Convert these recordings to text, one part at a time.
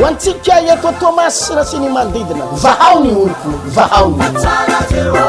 Ho antsika eto Toamasina sy ny manodidina, vahao ny oloko, vahao ny oloko.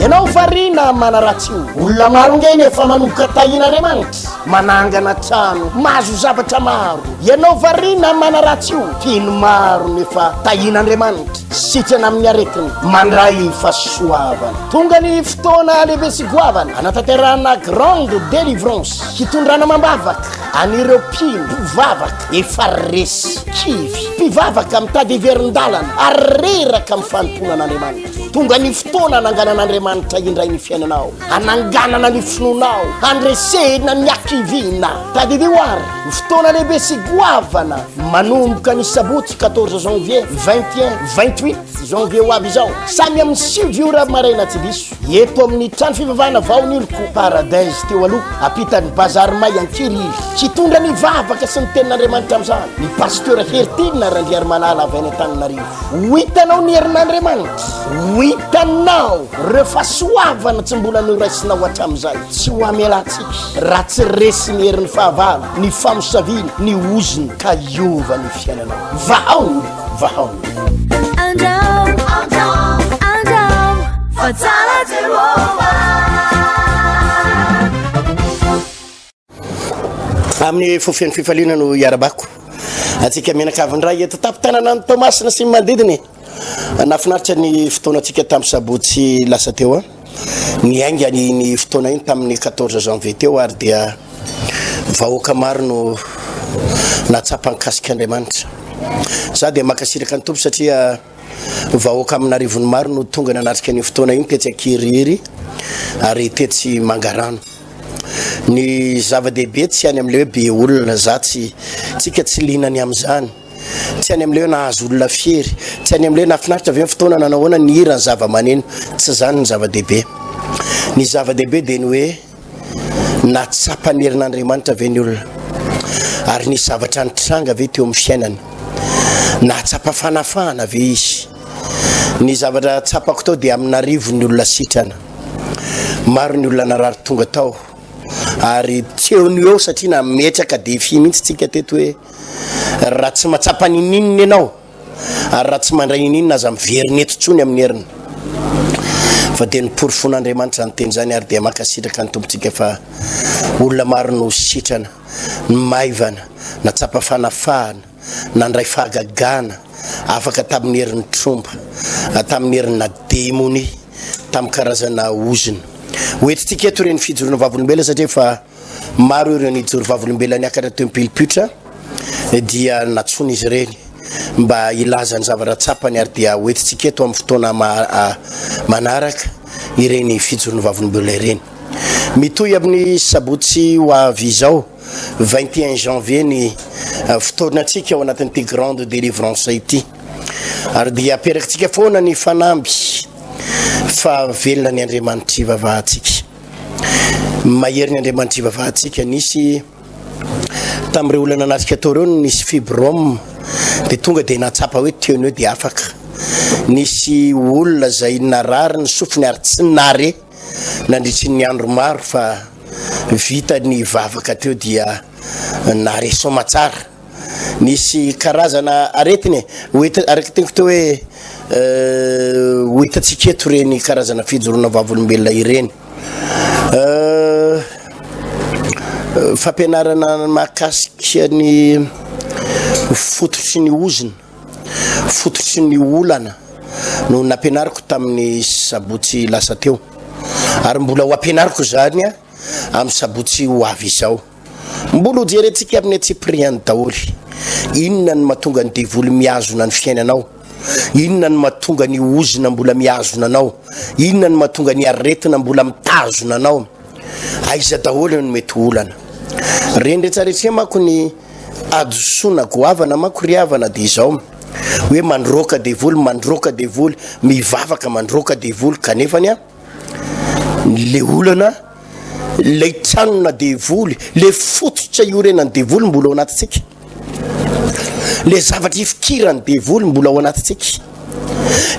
Ianao variana manaratsy io. Olona maro nge ny efa manomboka tahian'Andriamanitra, manangana trano, mahazo zavatra maro. Ianao variana manaratsy io, mpino maro no efa tahian'Andriamanitra, sitrana amin'ny aretina, mandray fahasoavana. Tonga ny fotoana lehibe sy goavana hanatanterahana grande délivrance, hitondrana amam-bavaka an'ireo mpino, mpivavaka efa resy, kivy, mpivavaka mitady hiverin-dalana ary reraka amin'ny fanompoana an'Andriamanitra. Tonga ny fotoana hananganan'Andriamanitra indray ny fiainanao, hananganana ny finoanao, handresena ny hakiviana. Tadidio àry ny fotoana lehibe sy goavana manomboka ny sabotsy 14 janvier, 21, 28 janvier ho avy izao, samy amin'ny 9 ora maraina tsy diso. Eto amin'ny trano fivavahana vao ny oloko Paradise teo aloha, ampitan'ny Bazary May Ankirihiry. Hitondra ny vavaka sy ny tenin'Andriamanitra amin'izany ny Pasteur Heritiana Randriarimalala avy any Antananarivo. Ho hitanao ny herin'Andriamanitra, ho hitanao ireo fahasoavana tsy mbola noraisinao hatramin'izay. Tsy ho hamelantsika raha tsy resy ny herin'ny fahavalo, ny famosaviana, ny ozona ka hiova ny fiainanao. Vahao ny oloko. Vahao. Andrao, andrao, andrao, fa tsara Jehovah. Amin'ny fo feno fifaliana no iarabako antsika mianakavy indray eto tampon-tanana ny Toamasina sy ny manodidina e. Nahafinaritra ny fotoanantsika tamin'ny sabotsy lasa teo a. Niainga iny fotoana iny tamin'ny 14 janvier teo ary dia vahoaka maro no nahatsapa ny kasik'Andriamanitra. Za dia mankasitraka ny Tompo satria vahoaka amin'arivony maro no tonga nanatrika an'io fotoana iny tetsy Ankirihiry ary tetsy Mangarano. Ny zava-dehibe tsy any amin'ilay hoe be olona, za tsy, tsika tsy liana ny amin'izany. Tsy any amin'ilay hoe nahazo olona firy, tsy any amin'ilay hoe nahafinaritra ve ny fotoana, nanao ahoana ny hira, ny zava-maneno. Tsy izany ny zava-dehibe. Ny zava-dehibe dia ny hoe nahatsapa ny herin'Andriamanitra ve ny olona, ary nisy zavatra nitranga ve teo amin'ny fiainany, nahatsapa fanafahana ve izy. Ny zavatra tsapako tao dia amin'arivo ny olona sitrana. Maro ny olona narary tonga tao, ary teo no eo satria nametraka défi mihitsy tsika teto hoe Raha tsy mahatsapa ninoninona ianao ary raha tsy mandray ninoninona aza miverina eto intsony amin'ny heriny. Fa dia noporofoin'Andriamanitra izany teny izany ary dia mankasitraka ny Tompontsika fa olona maro no sitrana, maivana, natsapa fanafahana, nandray fahagagana, afaka tamin'ny herin'ny tromba, tamin'ny herina demonia, tamin'ny karazana ozona. Ho entintsika eto ireny fijoroana vavolombelona satria efa Maro ireo nijoro vavolombelona niakatra teo am-pilipiotra dia nantsoina izy ireny mba hilaza ny zavatra tsapany ary dia hoentintsika eto amin'ny fotoana manaraka ireny fijoroana vavolombelona ireny. Mitohy amin'ny sabotsy ho avy izao 21 janvier ny fotoanantsika ao anatin'ity grande délivrance ity ary dia aperakitsika foana ny fanamby fa velona ny Andriamanitra ivavahantsika. Mahery ny Andriamanitra ivavahantsika. Nisy tamin'ireo olona nanatrika tao ireo no nisy fibrome dia tonga dia nahatsapa hoe teo no eo dia afaka. Nisy olona izay narary ny sofiny ary tsy nare nandritry ny andro maro fa vita ny vavaka teo dia nare soamatsara. Nisy karazana aretina e, ho hita, araka teniko teo hoe ho hitantsika eto ireny karazana fijoroana vavolombelona ireny. Fampianarana mahakasika ny fototry ny ozona, fototry ny olana no nampianariko tamin'ny sabotsy lasa teo, ary mbola ho ampianariko izany amin'ny sabotsy ho avy izao. Mbola ho jerentsika amin'ny antsipiriany daholo. Inona no mahatonga ny devoly mihazona ny fiainanao? Inona no mahatonga ny ozona mbola mihazona anao? Inona no mahatonga ny aretina mbola mitazona anao? Aiza daholo no mety ho olana? Reny rehetrarehetra manko ny hadisoana goavana manko ry havana dia izao hoe mandroaka devoly, mandroaka devoly, mivavaka mandroaka devoly kanefany an, le olana Ilay tranona devoly, le fototra iorenan'ny devoly mbola ao anatintsika. Le zavatra ifikiran'ny devoly mbola ao anatintsika.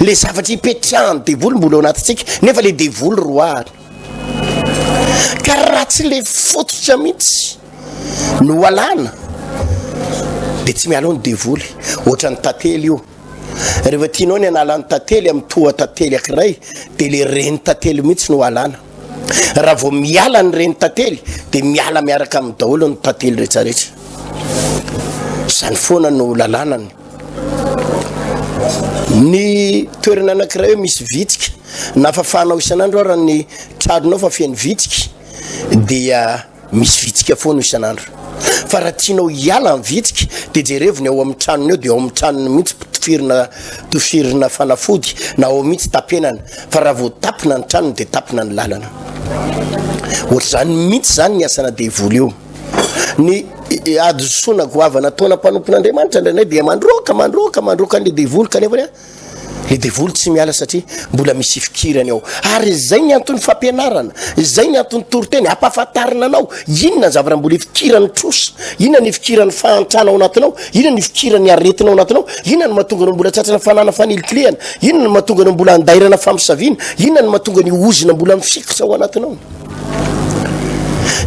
Le zavatra ipetrahan'ny devoly mbola ao anatintsika, nefa le devoly roahana. Ka raha tsy le fototra mihitsy no alana. Dia tsy miala ao ny devoly. Ohatran'ny tantely io. Rehefa tianao ny hanala ny tantely amin'ny toa-tantely ankiray dia le renin-tantely mihitsy no alana. Raha vao miala ny renin-tantely dia miala miaraka aminy daholo ny tantely rehetrarehetra. Izany foana no lalànany. Ny toerana anankiray hoe misy vitsika, na fafanao isan'andro ara ny tranonao fa feno vitsika dia Misy vitsika foana isan'andro. Fa raha tianao hiala ny vitsika dia jerevo ny ao amin'ny tranony ao dia ao amin'ny tranony mihitsy tifirina tifirina fanafody na ao mihitsy tapenana. Fa raha vao tapina ny tranony dia tapina ny lalana. Ohatr'izany mihitsy izany ny asana devoly io. Ny hadisoana goavana ataona mpanompon'Andriamanitra indraindray dia mandroaka mandroaka mandroaka an'ilay devoly kanefa Ny devoly tsy miala satria mbola misy ifikirany ao. Ary izay ny anton'ny fampianarana, izay ny anton'ny toriteny, ampahafantarina anao inona ny zavatra mbola ifikiran'ny trosa, inona ny ifikiran'ny fahantrana ao anatinao, inona ny ifikiran'ny aretina ao anatinao, inona no mahatonga anao mbola tratran'ny fanana fanilikilihana, inona no mahatonga anao mbola andairana famosaviana, inona no mahatonga ny ozona mbola mifikitra ao anatinao.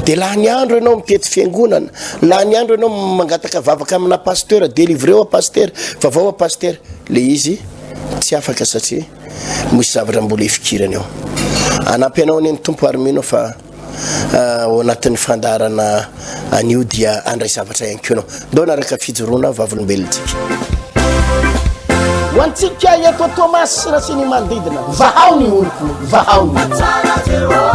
Dia lany andro ianao mitety fiangonana, lany andro ianao mangataka vavaka amina pasteur, délivreo a pasteur, vavao a pasteur. Le izy tsy afaka satria misy zavatra mbola ifikirany ao. Hanampy anao anie ny Tompo ary mino aho fa ao anatin'ny fandaharana anio dia handray zavatra ihany koa ianao. Ndao hanaraka fijoroana vavolombelontsika. Ho antsika eto Toamasina sy ny manodidina, vahao ny oloko, vahao ny oloko.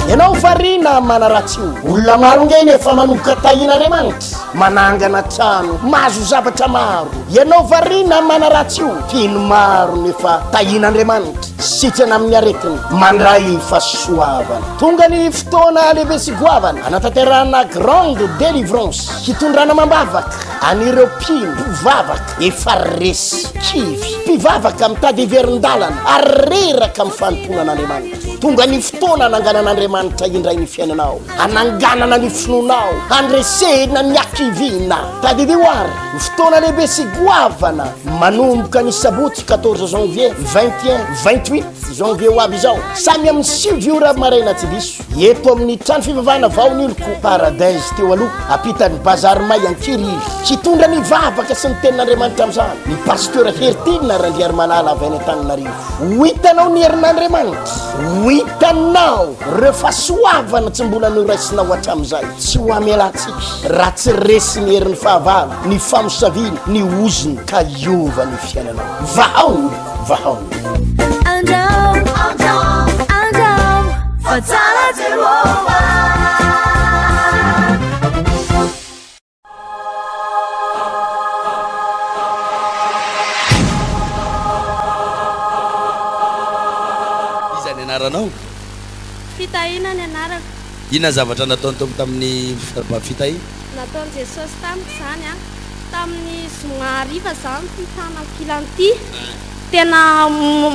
Ianao variana manaratsy io. Olona maro nge iny efa manomboka tahian'Andriamanitra. Manangana trano, mahazo zavatra maro. Ianao variana manaratsy io. Mpino maro no efa tahian'Andriamanitra, sitrana amin'ny aretina, mandray fahasoavana. Tonga ny fotoana lehibe sy goavana hanatanterahana grande délivrance, hitondrana amam-bavaka an'ireo mpino, mpivavaka efa resy, kivy, mpivavaka mitady hiverin-dalana ary reraka amin'ny fanompoana an'Andriamanitra. Tonga ny fotoana hananganan'Andriamanitra indray ny fiainanao. Hananganana ny finoanao, handresena ny hakiviana. Tadidio àry ny fotoana lehibe sy goavana manomboka ny sabotsy 14 janvier, 21, 28 janvier ho avy izao, samy amin'ny 9 ora maraina tsy diso, eto amin'ny trano fivavahana vao ny oloko Paradise teo aloha, ampitan'ny Bazary May Ankirihiry. Hitondra ny vavaka sy ny tenin'Andriamanitra amin'izany ny Pasteur Heritiana Randriarimalala avy any Antananarivo. Ho hitanao ny herin'Andriamanitra, ho hitanao ireo fahasoavana tsy mbola noraisinao hatramin'izay. Tsy ho hamelantsika raha tsy resy ny herin'ny fahavalo, ny famosaviana, ny ozona ka hiova ny fiainanao. Vahao ny oloko, vahao ny oloko. Andramo, andramo, fa tsara Jehovah. Iza ny anaranao? Fitahiana ny anarako. Inona ny zavatra nataon'ny Tompo tamin'ny Fitahiana? Nataon'i Jesosy tamiko izany an. Tamin'ny zoma hariva izaho ity tanako ilany ity. Tena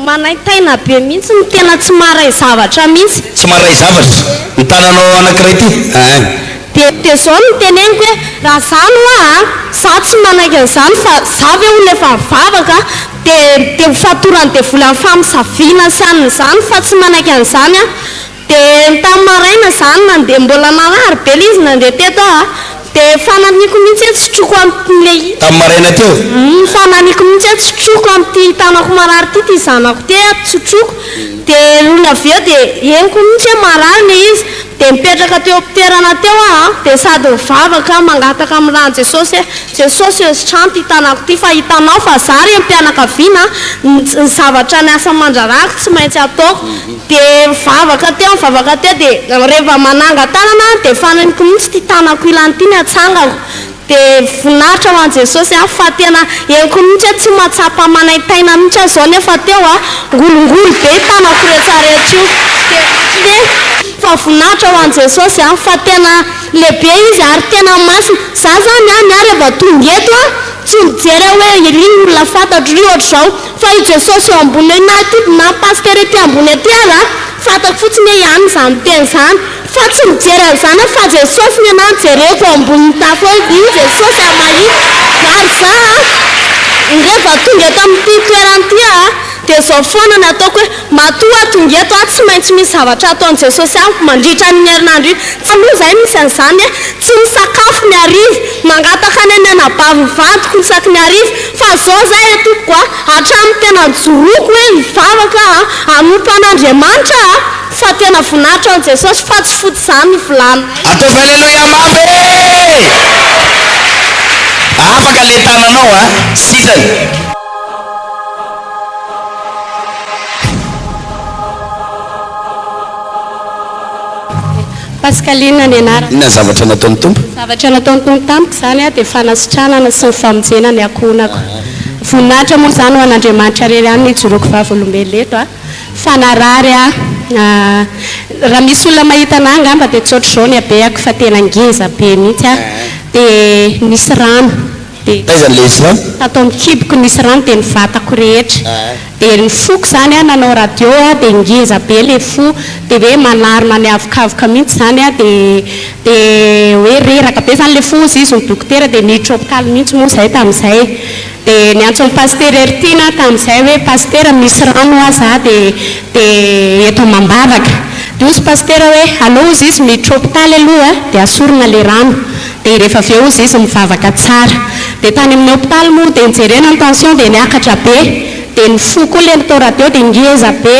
manaintaina be mihitsy ny tena tsy maharay zavatra mihitsy. Tsy maharay zavatra? Ny tananao anankiray ity? Ein. Dia dia zao no teneniko hoe raha zany hoa a, za tsy manaiky an'izany fa za ve olona efa mivavaka dia dia ho fatoran'ny devoly amin'ny famosaviana sy an'izany fa tsy manaiky an'izany aho. Dia ny tamin'ny maraina izany nandeha mbola narary be ilay izy nandeha teto aho a, dia fananiko mihitsy hoe tsotroko amin'ilay. Tamin'ny maraina teo? Humm fananiko mihitsy hoe tsotroko amin'ity tanako marary ity, ity zanako ity aho tsotroko, dia nony avy eo dia henoko mihitsy hoe marary ilay izy, dia nipetraka teo am-pitoerana teo aho an, dia sady mivavaka aho mangataka amin'ny ràn'i Jesosy hoe, Jesosy ô sitrano ity tanako ity fa hitanao fa za renim-pianakaviana ny zavatra ny asa aman-draharahako tsy maintsy ataoko, Dia mivavaka teo, mivavaka teo dia rehefa manangan-tanana aho dia faneniko mihitsy ity tanako ilany ity ny atsangako. Dia voninahitra ho an'i Jesosy an, fa tena henoko mihitsy hoe tsy mahatsapa manaintaina mihitsy aho izao nefa teo an, ngolongoly be io tanako rehetrarehetra io. Dia ohatran'ny hoe fa voninahitra ho an'i Jesosy an, fa tena lehibe Izy ary tena masina. Za zany an, ny ahy rehefa tonga eto an, tsy mijery aho hoe iry ny olona fantatro, iry ohatr'izao. Fa i Jesosy eo ambony eo na ity na ny pasitera ety ambony ety aza fantako fotsiny hoe ihany izany teny izany fa tsy mijery an'izany aho fa Jesosy ny anah no jereko eo ambonin'ny tafo eo io Jesosy aho mahita ary za rehefa tonga eto amin'ity toerana ity aho. Dia izao foana ny ataoko hoe matoa aho tonga eto aho tsy maintsy misy zavatra ataon'i Jesosy amiko mandritra an'iny herinandro iny. Taloha izay misy an'izany hoe tsy misakafo ny hariva, mangataka any amin'ny anabavin'ny vadiko isaky ny hariva. Fa izao izay re tompoko a, hatramin'ny tena nijoroako hoe hivavaka aho, hanompo an'Andriamanitra aho, fa tena voninahitra ho an'i Jesosy fa tsy fotsy izany ny vilaninay. Ataovy Aleloia mafy e! Afaka le tananao a! Sitrana. Pascaline ny anarako. Inona ny zavatra nataon'ny Tompo? Zavatra nataon'ny Tompo tamiko izany dia fanasitranana sy ny famonjena ny ankohonako. Voninahitra moa izany ho an'Andriamanitra irery ihany no ijoroako vavolombelona eto a. Fa narary aho. Raha misy olona mahita anah angamba dia tsy ohatr'izao ny habehako fa tena ngeza be mihitsy aho. Dia nisy rano. Dia Taiza ny lesy rano? Tato amin'ny kiboko nisy rano dia ny vatako rehetra. Dia ny foko izany an, nanao radio aho dia ngeza be ilay fo, dia hoe manarona ny avokavoka mihitsy izany an, dia dia hoe reraka be izany ilay fo hozy izy ny dokotera dia niditra hopitaly mihitsy moa izahay tamin'izay. Dia niantso an'i Pasitera Heritiana aho tamin'izay hoe Pasitera misy rano hoa za dia dia eto amam-bavaka. Dia hozy Pasitera hoe aleo hozy izy miditra hopitaly aloha dia asorina ilay rano. Dia rehefa avy eo hozy izy mivavaka tsara. Dia tany amin'ny hopitaly moa dia nijerena ny tension dia niakatra be. Dia ny fo koa ilay natao radio dia ngeza be.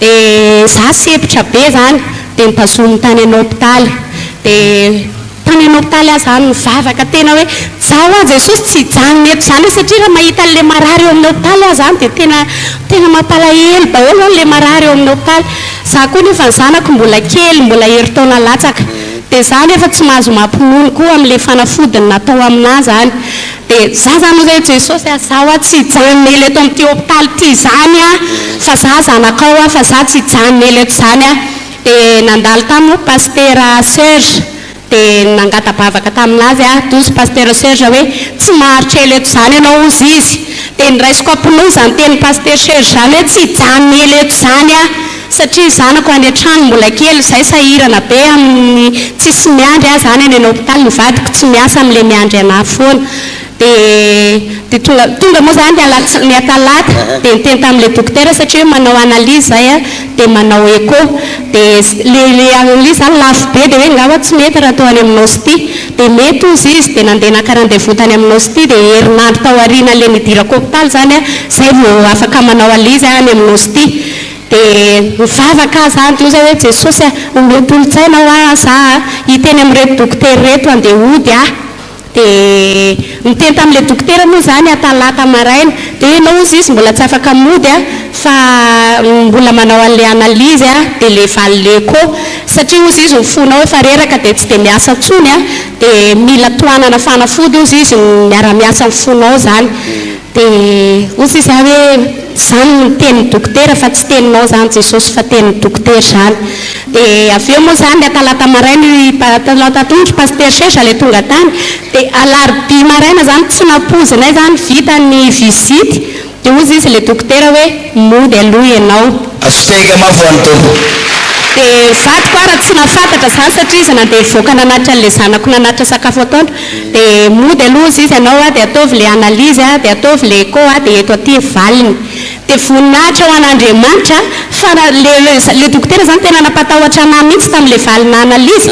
Dia za sempotra be izany. Dia notazominy tany amin'ny hopitaly. Dia tany amin'ny hopitaly aho izany nivavaka tena hoe za hoa Jesosy tsy hijanona eto izany aho satria raha mahita an'ilay marary eo amin'ny hopitaly aho izany dia tena tena mampalahelo daholo izany ilay marary eo amin'ny hopitaly. Za koa nefa ny zanako mbola kely, mbola herintaona latsaka. Dia za nefa tsy mahazo mampinono koa amin'ilay fanafodiny natao aminà zany. Dia za zany hoy hoe Jesosy a, za hoa tsy hijanona ela eto amin'ity hopitaly ity izany a, fa za zanakao a, fa za tsy hijanona ela eto izany a. Dia nandalo tany moa Pasitera Serge, dia nangata-bavaka tamin'azy aho, dia hozy Pasitera Serge hoe tsy maharitra ela eto izany ianao hozy izy. Dia noraisiko am-pinoana izany tenin'i Pasitera Serge izany hoe tsy hijanona ela eto izany aho. Satria zanako any an-trano mbola kely zay sahirana be amin'ny tsisy miandry ahy zany any an-hopitaly ny vadiko tsy miasa amle miandry anah foana de de tonga tonga moa zany ny alatsy ny talata de niteny tamle dokotera satria hoe manao analyse zay a de manao echo de le le analyse zany lafo be de hoe nga hoa tsy mety raha atao any amin'ny ostie de mety ozy izy de nandeha naka rendez-vous tany amin'ny ostie de herinandro tao aoriana le nidirako hopitaly zany a zay vao afaka manao analyse any amin'ny ostie Dia mivavaka aho zany, dia hoy zay hoe Jesosy a, omeo tolo-tsaina hoa za a, hiteny amin'ireto dokotera ireto handeha hody aho. Dia niteny tamin'ilay dokotera moa izany aho talata maraina, dia hoe ianao hozy izy mbola tsy afaka mody a, fa mbola manao an'ilay analyse a, dia ilay valiny echo, satria hozy izy ny fonao efa reraka dia tsy dia miasa intsony a, dia mila tohanana fanafody hozy izy miara-miasa amin'ny fonao izany. Dia hoy sisa aho hoe, izany no tenin'ny dokotera fa tsy teninao izany Jesosy fa tenin'ny dokotera izany. Dia avy eo moa izany ny talata maraina io talata atoandro Pasitera Serge ilay tonga tany, dia alarobia maraina izany tsy nampoizinay izany vita ny visite, dia hoy izy ilay dokotera hoe mody aloha ianao. Asotehika mafy ho an'ny Tompo. Dia ny vadiko ara tsy nahafantatra izany satria izy nandeha nivoaka nanatitra an'ilay zanako nanatitra sakafo atoandro. Dia mody aloha ozy izy ianao a, dia ataovy ilay analyse a, dia ataovy ilay echo a, dia eto aty ny valiny. Dia voninahitra ho an'Andriamanitra fa raha le le dokotera izany tena nampatahotra anah mihitsy tamin'ilay valina analyse.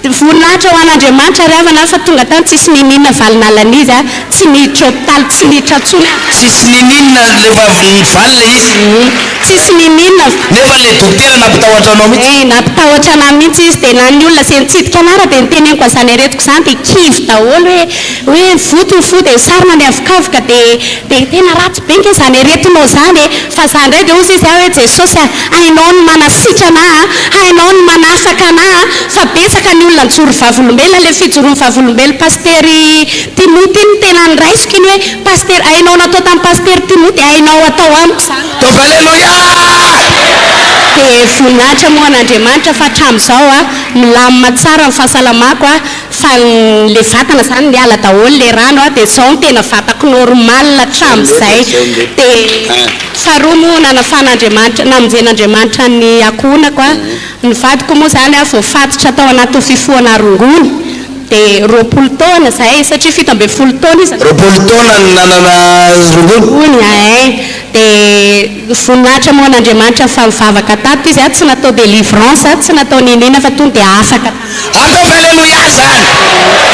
Dia voninahitra ho an'Andriamanitra ry havana fa tonga tany tsisy niniana valina analyse a, tsy niditra hopitaly, tsy niditra intsony aho. Tsisy niniana rehefa nivaly ilay izy. Tsisy niniana. Nefa ilay dokotera nampitahotra anao mihitsy. Eh, nampitahotra anah mihitsy izy, dia na ny olona izay nitsidika anah ary dia niteneniko an'izany aretiko izany dia kivy daholo hoe hoe voto ny fo dia sarona ny avokavoka dia dia tena ratsy be nge izany aretinao izany e, fa za indray dia hozy izy aho hoe Jesosy a, hainao ny manasitrana ahy a, hainao ny manafaka anah a, fa betsaka ny olona nijoro vavolombelona, ilay fijoroan'ny vavolombelon'i Pasitery Timoty iny no tena noraisiko iny hoe Pasitera, hainao natao tamin'i Pasitera Timoty, hainao atao amiko izany. Ataovy Aleloia! Dia voninahitra moa an'Andriamanitra fa hatramin'izao a, milamina tsara ny fahasalamako a, fa le vatana izany niala daholo le rano a, dia izao no tena vatako normal hatramin'izay. Dia faharoa moa nanafahan'Andriamanitra, namonjen'Andriamanitra ny ankohonako a, ny vadiko moa izany a voafatotra tao anatin'ny fifohana rongony. Dia 20 taona izay satria 17 taona izy. 20 taona no nanana rongony? Rongony, ay. Dia voninahitra moa an'Andriamanitra fa nivavaka tato izy, tsy natao délivrance, tsy natao n'inon'inona fa tonga dia afaka. Ataovy Aleloia zany!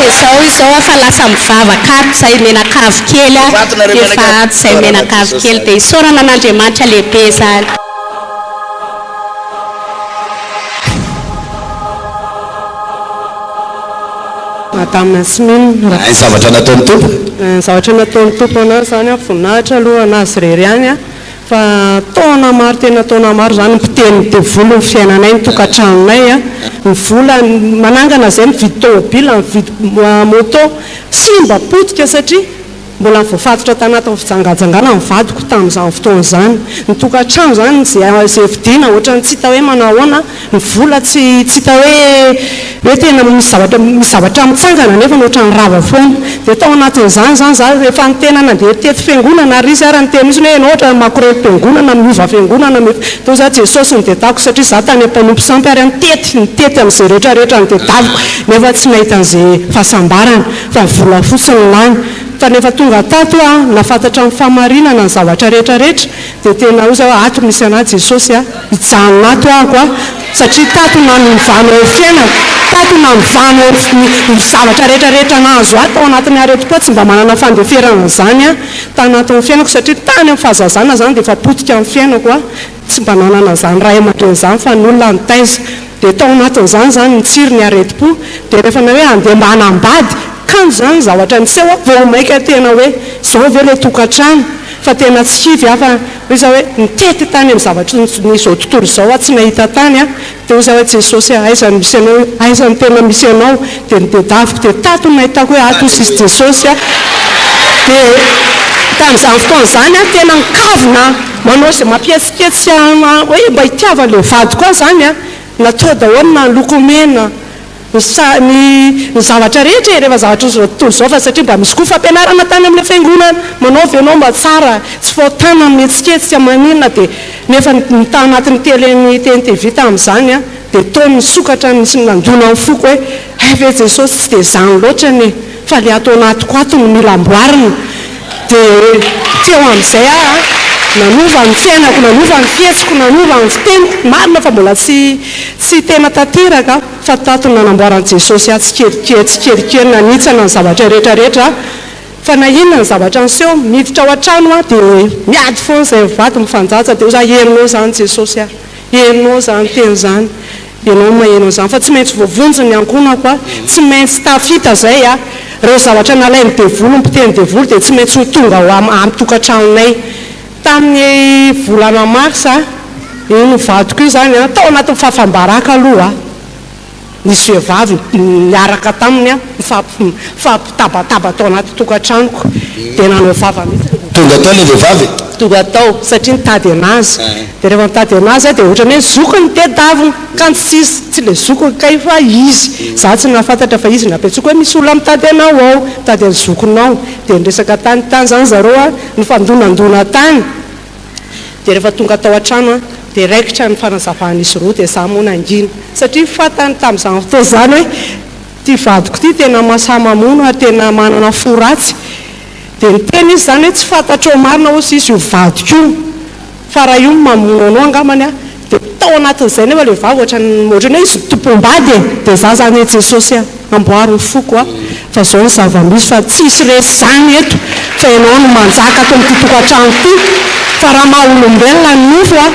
Dia zao izao aho fa lasa mivavaka ato izay menakavy kely Efa ato nareo Efa mianakavy? ato izay Isaorana menakavy Jesosy kely zany. dia isaorana an'Andriamanitra lehibe izany. Madame Yasmine, Ny zavatra nataon'ny Tompo. Ny zavatra nataon'ny Tompo anah izany an, voninahitra aloha an'Azy irery ihany an, fa taona maro tena taona maro izany nipitehin'ny devoly ny fiainanay, ny tokantranonay an, ny vola manangana izay mividy tômôbila, mividy moto, simba potika satria Mbola voafatotra tanatin'ny fijangajangana ny vadiko tamin'izany fotoana izany. Ny tokantrano izany izay izay vidiana ohatran'ny tsy hita hoe manao ahoana, ny vola tsy tsy hita hoe hoe tena misy zavatra misy zavatra mitsangana nefa ohatran'ny rava foana. Dia tao anatin'izany izany za efa tena nandeha nitety fiangonana ary izy ary niteny mihitsy hoe ianao ohatran'ny makorelom-piangonana, miova fiangonana, miova. Dia hoy za Jesosy no dedako satria za tany amin'ny mpanompo sampy ary aho nitety nitety amin'izay rehetra rehetra nodedaviko nefa tsy nahita an'izay fahasambarana. Fa vola fotsiny lany. Fa rehefa tonga tato aho, nahafantatra ny fahamarinana, ny zavatra rehetra rehetra, dia tena hoy zaho, ato misy anah Jesosy a, hijanona ato ahako a, satria tato nanovanao ny fiainako, tato nanovanao ny zavatra rehetra rehetra nahazo ahy tao anatin'ny aretim-po aho, tsy mba manana fandeferana an'izany aho tanatin'ny fiainako, satria tany amin'ny fahazazana izany dia efa potika ny fiainako a. Tsy mba nanana izany ray aman-dreny izany fa ny olona nitaiza. Dia tao anatin'izany izany nitsiry ny aretim-po. Dia rehefa na hoe handeha mba hanambady, kanjo izany ny zavatra niseho vao mainka tena hoe izao ve ilay tokantrano? Fa tena tsy kivy aho fa hoy izaho hoe nitety tany amin'ny zavatry ny izao tontolo izao aho tsy nahita tany aho. Dia hoy izaho hoe Jesosy a, aiza no misy anao? Aiza no tena misy anao? Dia nitedaviko dia tato no nahitako hoe ato hozy izy Jesosy a. Dia tamin'izany fotoana izany aho tena nikavina manao izay mampihetsiketsika hoe mba hitiavan'ilay vadiko ahy izany a. Natao daholo na ny lokomena, ny sa, ny ny zavatra rehetra e, rehefa zavatra izao tontolo izao fa satria mba misy koa fampianarana tany amin'ilay fiangonana, manao ve ianao mba tsara, tsy fahotana ny mihetsiketsika maninona dia nefa ny tao anatin'ny télé ny TNTV tamin'izany an, dia toa nisokatra nisy nandona ny foko hoe hay ve Jesosy tsy dia izany loatra anie fa ilay ato anatiko ato no mila amboarina. Dia teo amin'izay aho an, nanova ny fiainako, nanova ny fihetsiko, nanova ny fiteniko, marina fa mbola tsy tsy tena tanteraka aho, fa tato no nanamboaran'i Jesosy ahy tsikelikely tsikelikely, nanitsana ny zavatra rehetra rehetra aho, fa na inona ny zavatra niseho, miditra ao an-trano aho dia miady foana izay mivady mifanjaja, dia hoy za, herinao izany Jesosy a, herinao izany teny izany. Ianao no maheno an'izany fa tsy maintsy voavonjy ny ankohonako a! Tsy maintsy tafita izay a! Ireo zavatra nalain'ny devoly, ny mpiteny devoly dia tsy maintsy ho tonga ao am tokantranonay. Tamin'ny volana marsa, io novadiko io izany a, tao anatin'ny fahafam-baraka aloha a! Nisy vehivavy niaraka taminy a, nifampitabataba tao anaty tokantranoko. Dia nanao vava mihitsy ilay vehivavy. Tonga tao ilay vehivavy? Tonga tao satria nitady an'azy. Dia rehefa nitady an'azy aho dia ohatran'ny hoe zokiny no tedaviny, kanjo tsy izy, tsy ilay zokiny kay fa izy. Izaho tsy nahafantatra fa izy nampiantsoiko hoe misy olona mitady anao ao, mitady an'ny zokinao. Dia niresaka tany tany izany zareo an, nifandonandona tany. Dia rehefa tonga tao an-trano aho dia raikitra ny fanazavan'izy roa dia izaho moa nangina. Satria fantany tamin'izany fotoana izany hoe ity vadiko ity tena mahasahy mamono ary tena manana fo ratsy. Dia niteny izy izany hoe tsy fantatrao marina hozy izy io vadiko io. Fa raha io no mamono anao angambany a, dia tao anatin'izay nefa ilay vavy ohatran'ny ohatran'ny hoe izy tompom-bady e, dia za zany hoe Jesosy a, amboary ny foko a, fa zao ny zava-misy fa tsisy resy zany eto fa ianao no manjaka ato amin'ity tokantrano ity, fa raha maha olombelona ny nofo a,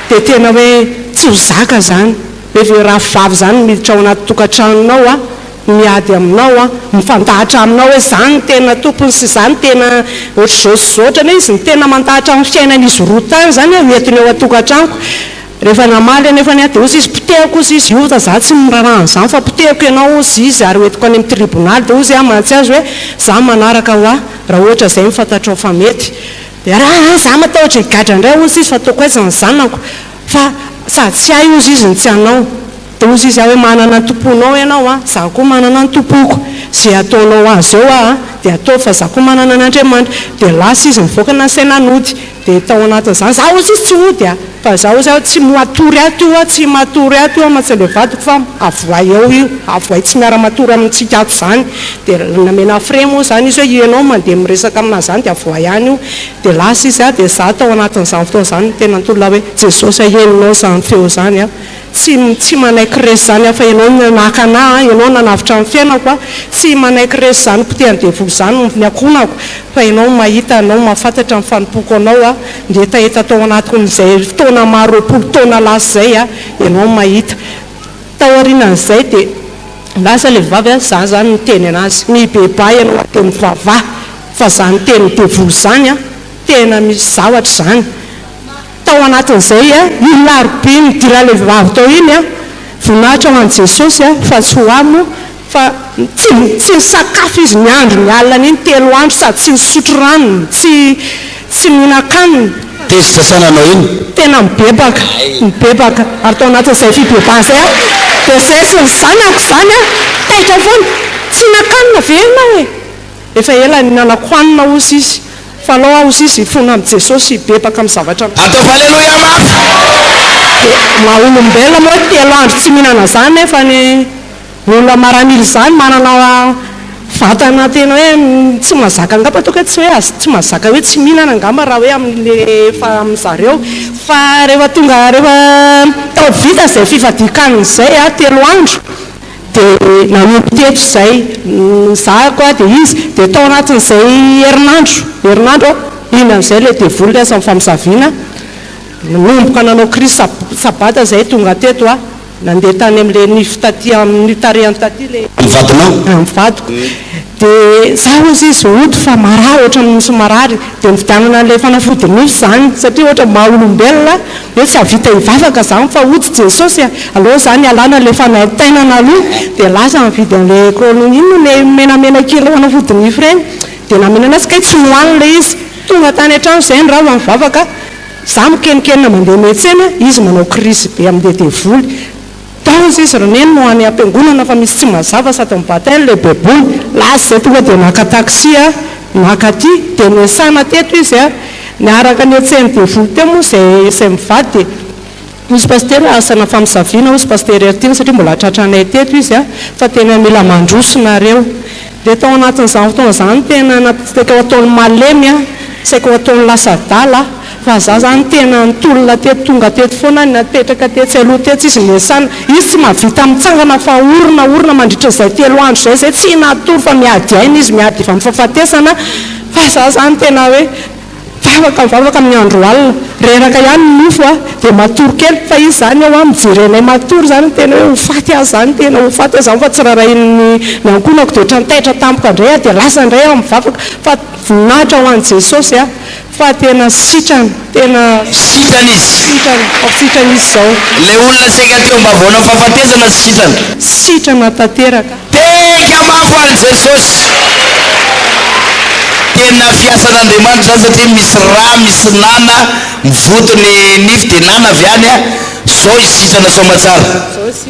dia tena hoe tsy ho zaka zany, hoe ve raha vavy zany miditra ao anaty tokantranonao a, miady aminao an, mifandahatra aminao hoe za no tena tompony sy za no tena ohatr'izao sy izao, ohatrany hoe izy no tena mandahatra ny fiainan'izy roa tany izany an, hoentiny ao an-tokantranoko. Rehefa namaly anefany aho dia hozy izy, potehako hozy izy, io fa za tsy miraharaha an'izany fa potehako ianao hozy izy ary hoentiko any amin'ny tribonaly, dia hozy aho mantsy azy hoe za manaraka hoa raha ohatra izay no fantatrao fa mety. Dia aa za matahotra higadra indray hozy izy fa ataoko aiza ny zanako fa sady tsy hay hozy izy no tsy hanao. Dia hozy izy aho hoe manana ny tomponao ianao an, izaho koa manana ny tompoko, izay ataonao azy eo aho dia ataovy fa izaho koa manana an'Andriamanitra. Dia lasa izy nivoaka nasaina nody. Dia tao anatin'izany, za hozy izy tsy hody a! Fa za hozy aho tsy matory ato io a, tsy matory ato io amantsy ilay vadiko fa avoay eo io, avoay tsy miara-matory amintsika ato izany. Dia namena frais moa izany izy hoe ianao mandeha miresaka aminazy izany dia avoay any io. Dia lasa izy a, dia za tao anatin'izany fotoana izany tena nitolona hoe Jesosy a, henonao izany feo izany a. Tsy tsy manaiky resy izany aho fa ianao no naka anah a, ianao nanavotra ny fiainako a, tsy manaiky resy izany potehan'ny devoly izany ny ankohonako fa ianao no mahita, ianao no mahafantatra ny fanompoako anao a, ny hetaheta tao anatiko izay fotoana maro 20 taona lasa izay a, ianao no mahita. Taorianan'izay dia lasa ilay vehivavy a, za izany niteny anazy, mibebaha ianao dia mivavaha fa izany tenin'ny devoly izany a, tena misy zavatra izany. Tao anatin'izay iny larobia nidiran'ilay vehivavy tao iny, voninahitra ho an'i Jesosy fa tsy ho ahy moa, fa tsy tsy nisakafo izy ny andro ny alina an'iny telo andro sady tsy nisotro rano, tsy tsy nihinan-kanina. Tezitra sa nanao inona? Tena mibebaka, mibebaka, ary tao anatin'izay fibebahana izay aho dia izay sy ny zanako izany an, taitra foana, tsy nihinan-kanina ve ianao e? Efa ela nihinanako hanina hozy izy, fa alao aho hozy izy hifona amin'i Jesosy hibebaka amin'ny zavatra. Ataovy Aleloia mafy! Dia maha olombelona moa hoe telo andro tsy mihinana izany nefa ny olona maramila izany manana vatana tena hoe tsy mahazaka angamba ataoko hoe tsy hoe tsy mahazaka hoe tsy mihinana angamba raha hoe amin'le efa amin'zareo fa rehefa tonga rehefa tao vita izay fifadian-kanina izay a telo andro Dia nanompo teto izay, nozahako aho dia izy, dia tao anatin'izay herinandro, herinandro aho, iny amin'izay ilay devoly lasa nifamosaviana, nanomboka nanao crise sabata izay tonga teto aho, nandeha tany amin'ilay nify taty amin'ny tarehiny taty ilay. Amin'ny vadinao? Amin'ny vadiko. Dia za hozy izy hody fa marary ohatran'ny misy marary, dia nividianana an'ilay fanafody nify izany satria ohatra maha olombelona hoe tsy hahavita hivavaka izany fa hody Jesosy a, aleo izany ialana ilay fanaintainana aloha, dia lasa nividy an'ilay colo inona ilay menamena kely fanafody nify ireny, dia namena anazy kay tsy nohaniny ilay izy, tonga tany an-trano izay ny rava nivavaka, za mikenokenona mandeha miantsena, izy manao crise be amin'ilay devoly. Tao izy izy ry neny no any ampiangonana fa misy tsy mazava sady mibatainy le beboly, lasa izay tonga dia naka taxi a, naka aty, dia niasana teto izy a, niaraka nihetsehin'ny devoly teo moa izay izay mivady dia hozy pasitera hoe asana famosaviana hozy pasitera Heritiana satria mbola tratranay teto izy a, fa tena mila mandroso nareo. Dia tao anatin'izany fotoana izany tena saika ho ataony malemy aho, saika ho ataony lasa adala aho, fa za zany tena nitolona teto, tonga teto foana aho, napetraka tetsy aloha tetsy izy niasana, izy tsy mahavita mitsangana fa orona orona mandritra izay telo andro izay, izay tsy natory fa miady aina izy, miady amin'ny fahafatesana, fa za zany tena hoe. Vavaka mivavaka amin'ny andro alina. Reraka ihany ny nofo a, dia matory kely, fa izy izany ao an, mijery anay matory izany, tena hoe ho faty aho izany, tena ho faty aho izany fa tsy rarahian'ny ny ankohonako, dia ohatran'ny taitra tampoka indray aho, dia lasa indray aho mivavaka, fa voninahitra ho an'i Jesosy a, fa tena sitrana, tena Sitrana izy. sitrana, sitrana izy izao. Ilay olona saika teo am-bavaonan'ny fahafatesana sitrana. Sitrana tanteraka. Tehaka mafy ho an'i Jesosy. Tena fiasan'Andriamanitra izany satria misy rà, misy nana, mivoto ny nify dia nana avy any a, zao izy sitrana soamatsara.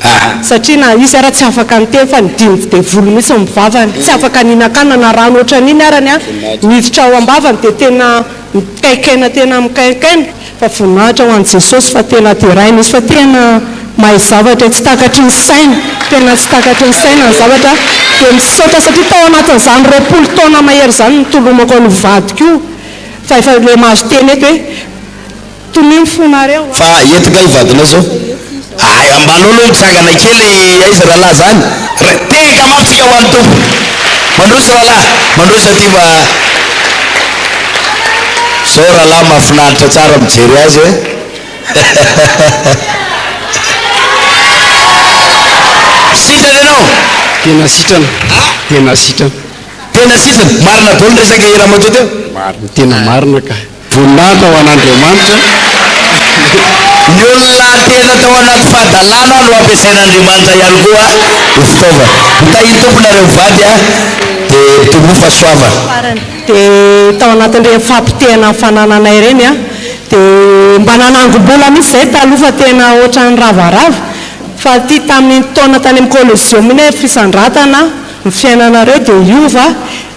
Aa. Satria na izy ara tsy afaka niteny fa nidin'ny devoly mihitsy ny vavany, tsy afaka nihinan-kanina na rano ohatran'iny arany a, niditra ao am-bavany dia tena mikaikaina tena mikaikaina. Fa voninahitra ho an'i Jesosy fa tena deraina izy fa tena mahay zavatra tsy takatry ny saina, tena tsy takatry ny saina ny zavatra, dia misaotra satria tao anatin'izany 20 taona mahery izany nitolomako an'io vadiko io fa efa ilay mahazo teny eto hoe tonio ny fonareo a. Fa eto kay vadinao zao? Ay ambanao aloha mitsangana kely aiza rahalahy zany? Tehaka mafy tsika ho an'ny Tompo. Mandroso rahalahy, mandroso aty mba Zao rahalahy mahafinaritra tsara mijery azy eh. Sitrana ianao? Tena sitrana, tena sitrana. Tena sitrana, marina daholo ny resaka i ramatoa teo? Marina, tena marina ka. Voninahitra ho an'Andriamanitra. Ny olona tena tao anaty fahadalana no ampiasain'Andriamanitra ihany koa ho fitaovana. Ho tahin'ny Tompo nareo mivady a, dia mitomboa fahasoavana. Farany dia tao anatin'ireny fampotehana ny fanananay ireny an, dia mba nanangom-bola mihitsy izahay taloha fa tena ohatran'ny ravarava, fa ity tamin'iny taona tany amin'ny Coliseum iny hoe fisandratana ny fiainanareo dia hiova.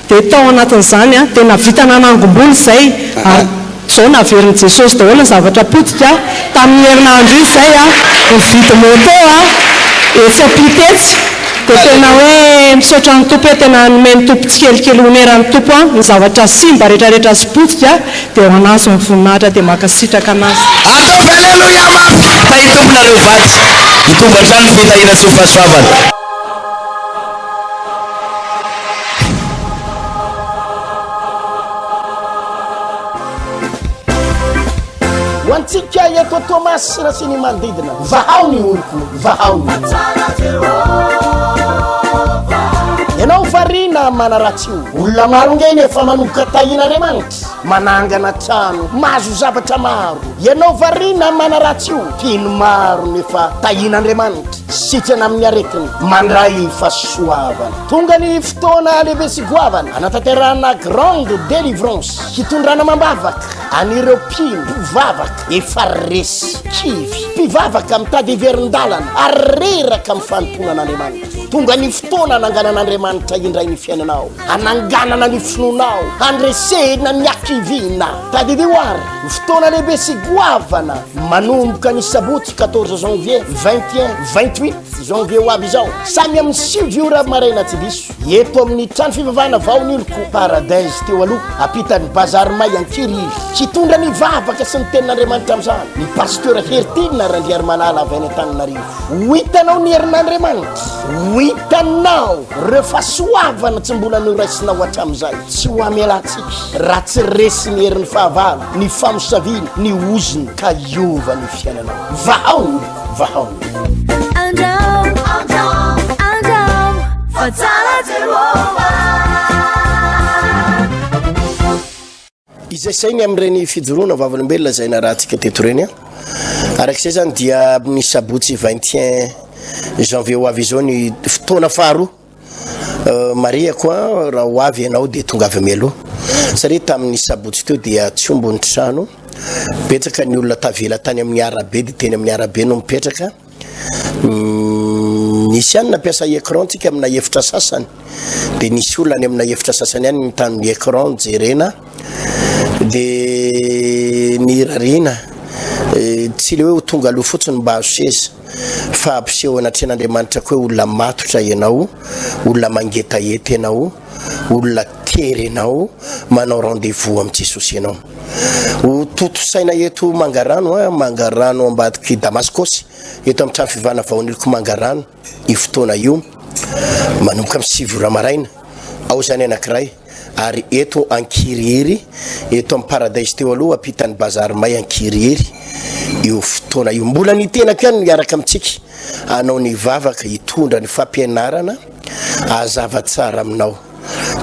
Dia tao anatin'izany dia nahavita nanangom-bola izay ary Zao naverin'i Jesosy daholo ny zavatra potika tamin'ny herinandro io izay a, nividy moto a, etsy ampita etsy, dia tena hoe misaotra ny Tompo hoe tena nomen'ny Tompo tsikelikely honeran'ny Tompo a, ny zavatra simba retraretra sy potika dia ho an'Azy ny voninahitra dia mankasitraka an'Azy. Ataovy aleloia mafy! Tahin'ny Tompo nareo vady. Hitombo hatrany ny fitahiana sy ny fahasoavana. Ho antsika eto Toamasina sy ny manodidina, vahao ny oloko, vahao ny Ianao variana manaratsy io. Olona maro nge ny efa manomboka tahian'Andriamanitra, manangana trano, mahazo zavatra maro. Ianao variana manaratsy io, mpino maro no efa tahian'Andriamanitra. Sitrana amin'ny aretina, mandray fahasoavana. Tonga ny fotoana lehibe sy goavana hanatanterahana grande délivrance, hitondrana amam-bavaka an'ireo mpino, mpivavaka efa resy, kivy, mpivavaka mitady hiverin-dalana ary reraka amin'ny fanompoana an'Andriamanitra. Tonga ny fotoana hananganan'Andriamanitra indray ny fiainanao, hananganana ny finoanao, handresena ny hakiviana. Tadidio ary ny fotoana lehibe sy goavana manomboka ny sabotsy 14 janvier, 21, 28 janvier ho avy izao, samy amin'ny 9 ora maraina tsy diso, eto amin'ny trano fivavahana Vaoniloko Paradise teo aloha, ampitan'ny Bazary May Ankirihiry. Hitondra ny vavaka sy ny tenin'Andriamanitra amin'izany ny Pasteur Heritiana Randriarimalala avy any Antananarivo. Ho hitanao ny herin'Andriamanitra, ho hitanao ireo fahasoavana tsy mbola noraisinao hatramin'izay. Tsy ho amelantsika raha tsy resy ny herin'ny fahavalo, ny famosaviana, ny ozona ka hiova ny fiainanao. Vahao ny oloko, vahao ny oloko. Andramo, andramo, andramo, fa tsara Jehovah. Izay sainy amin'ireny fijoroana vavolombelona izay narahantsika teto ireny an. Araka izay izany dia amin'ny sabotsy 21 janvier ho avy izao ny fotoana faharoa. Euh, marihako an, raha ho avy ianao dia tonga avy mialoha. Satria tamin'ny sabotsy teo dia tsy omby ny trano. Betsaka ny olona tavela tany amin'ny arabe dia teny amin'ny arabe no mipetraka. Nisy ihany nampiasa écran tsika amina efitra sasany dia nisy olona any amina efitra sasany ihany mitany écran jerena dia nirariana eh, tsy le hoe ho tonga aloha fotsiny mba azo seza fa ampiseho anatrehan'Andriamanitra koa hoe olona matotra ianao, olona mangetaheta ianao, olona tery ianao, manao rendez-vous amin'i Jesosy ianao. Ho tontosaina eto Mangarano, a Mangarano ambadik'i Damaskosy, eto amin'ny trano fivavahana Vaoniliko Mangarano io fotoana io, manomboka amin'ny 9 ora maraina. Ao izany anankiray, ary eto Ankirihiry, eto amin'ny Paradise teo aloha, ampitan'ny Bazary May Ankirihiry io fotoana io. Mbola ny tenako ihany no hiaraka amintsika hanao ny vavaka, hitondra ny fampianarana hazava tsara aminao.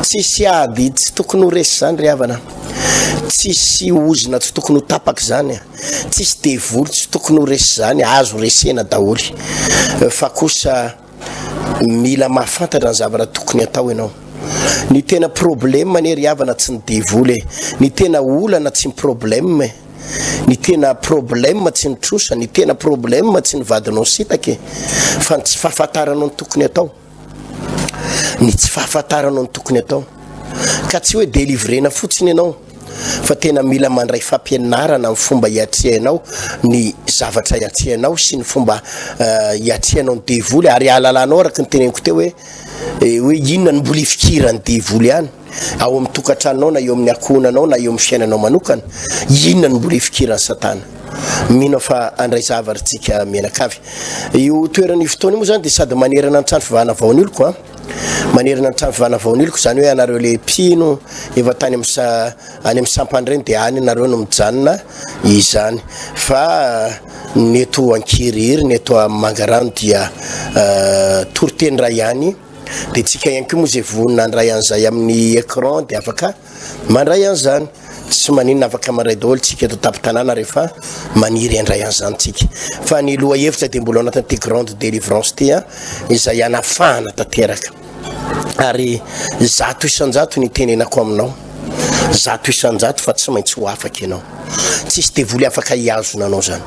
Tsisy ady tsy tokony ho resy zany ry havana. Tsisy ozona tsy tokony ho tapaka zany. Tsisy devoly tsy tokony ho resy zany, azo resena daholo. Fa kosa mila mahafantatra ny zavatra tokony atao ianao. Ny tena problème anie ry havana tsy ny devoly e. Ny tena olana tsy ny problème e. Ny tena problème tsy ny trosa, ny tena problème tsy ny vadinao sitaka e. Fa ny tsy fahafantaranao ny tokony atao. ny tsy fahafantaranao ny tokony atao ka tsy hoe delivrena fotsiny ianao fa tena mila mandray fampianarana amin'ny fomba hiatrehanao ny zavatra hiatrehanao sy ny fomba eh, hiatrehanao ny devoly ary ahalalanao araka ny teneniko teo hoe eh, hoe inona ny mbola ifikiran'ny devoly any ao amin'ny tokantranonao na eo amin'ny ankohonanao na eo amin'ny fiainanao manokana inona no mbola ifikiran'ny satana mino fa andray zavatra tsika mianakavy io toerana io fotoana io moa zany dia sady manerana ny trano fivahana vaoniliko a manerana ny trano fivahana vaoniliko zany hoe anareo le mpino efa tany amin'ny sa any amin'ny sampany reny dia any nareo no mijanona izany fa ny eto Ankirihiry ny eto Mangarano dia uh, toriteny ray ihany Dia tsika ihany koa moa izay vonona handray an'izay amin'ny écran dia afaka mandray an'izany. Tsy maninona afaka mandray daholo tsika eto an-tampon-tanàna rehefa maniry handray an'izany tsika. Fa ny lohahevitra dia mbola ao anatin'ity grande délivrance ity an, izay hanafahana tanteraka. Ary 100% ny tenenako aminao. 100% fa tsy maintsy ho afaka ianao. Tsisy devoly afaka hihazona anao zany.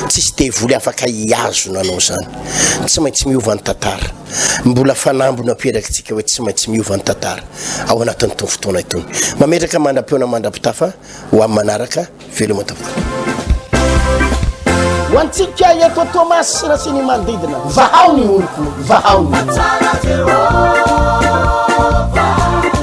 Tsisy devoly afaka hihazona anao zany. Tsy maintsy miova ny tantara. Mbola fanamby no aperakitsika hoe tsy maintsy miova ny tantara ao anatin'itony fotoana itony. Mametraka mandra-pihaona mandra-pitafa ho amin'ny manaraka. Veloma tompoko. Ho antsika eto Toamasina sy ny manodidina, vahao ny oloko, vahao ny oloko.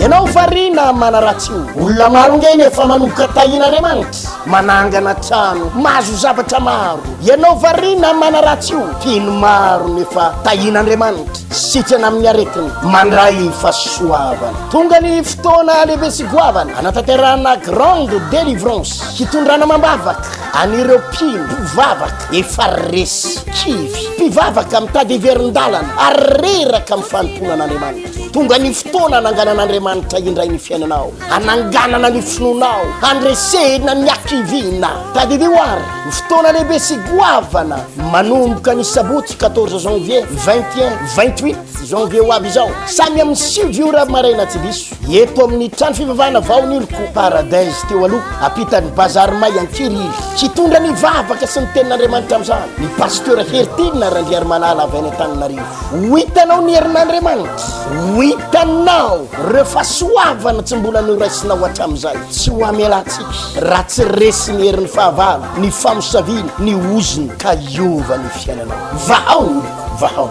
Ianao variana manaratsy io. Olona maro nge ny efa manomboka tahian'Andriamanitra, manangana trano, mahazo zavatra maro. Ianao variana manaratsy io. Mpino maro no efa tahian'Andriamanitra, sitrana amin'ny aretina, mandray fahasoavana. Tonga ny fotoana lehibe sy goavana hanatanterahana grande délivrance, hitondrana amam-bavaka an'ireo mpino, mpivavaka efa resy, kivy, mpivavaka mitady hiverin-dalana ary reraka amin'ny fanompoana an'Andriamanitra. Tonga ny fotoana hananganan'Andriamanitra indray ny fiainanao, hananganana ny finoanao, handresena ny hakiviana. Tadidio ary ny fotoana lehibe sy goavana manomboka ny sabotsy 14 janvier 21 28 Janvier ho avy izao, samy amin'ny 9 ora maraina tsy diso, eto amin'ny trano fivavahana vao ny oloko Paradise teo aloha, ampitan'ny Bazary May Ankirihiry. Hitondra ny vavaka sy ny tenin'Andriamanitra amin'izany ny Pasteur Heritiana Randriarimalala avy any Antananarivo. Ho hitanao ny herin'Andriamanitra, ho hitanao ireo fahasoavana tsy mbola noraisinao hatramin'izay. Tsy ho hamelantsika raha tsy resy ny herin'ny fahavalo, ny famosaviana, ny ozona ka hiova ny fiainanao. Vahao ny oloko. Vahao.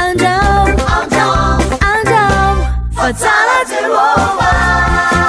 Andramo, andramo, andramo, fa tsara Jehovah.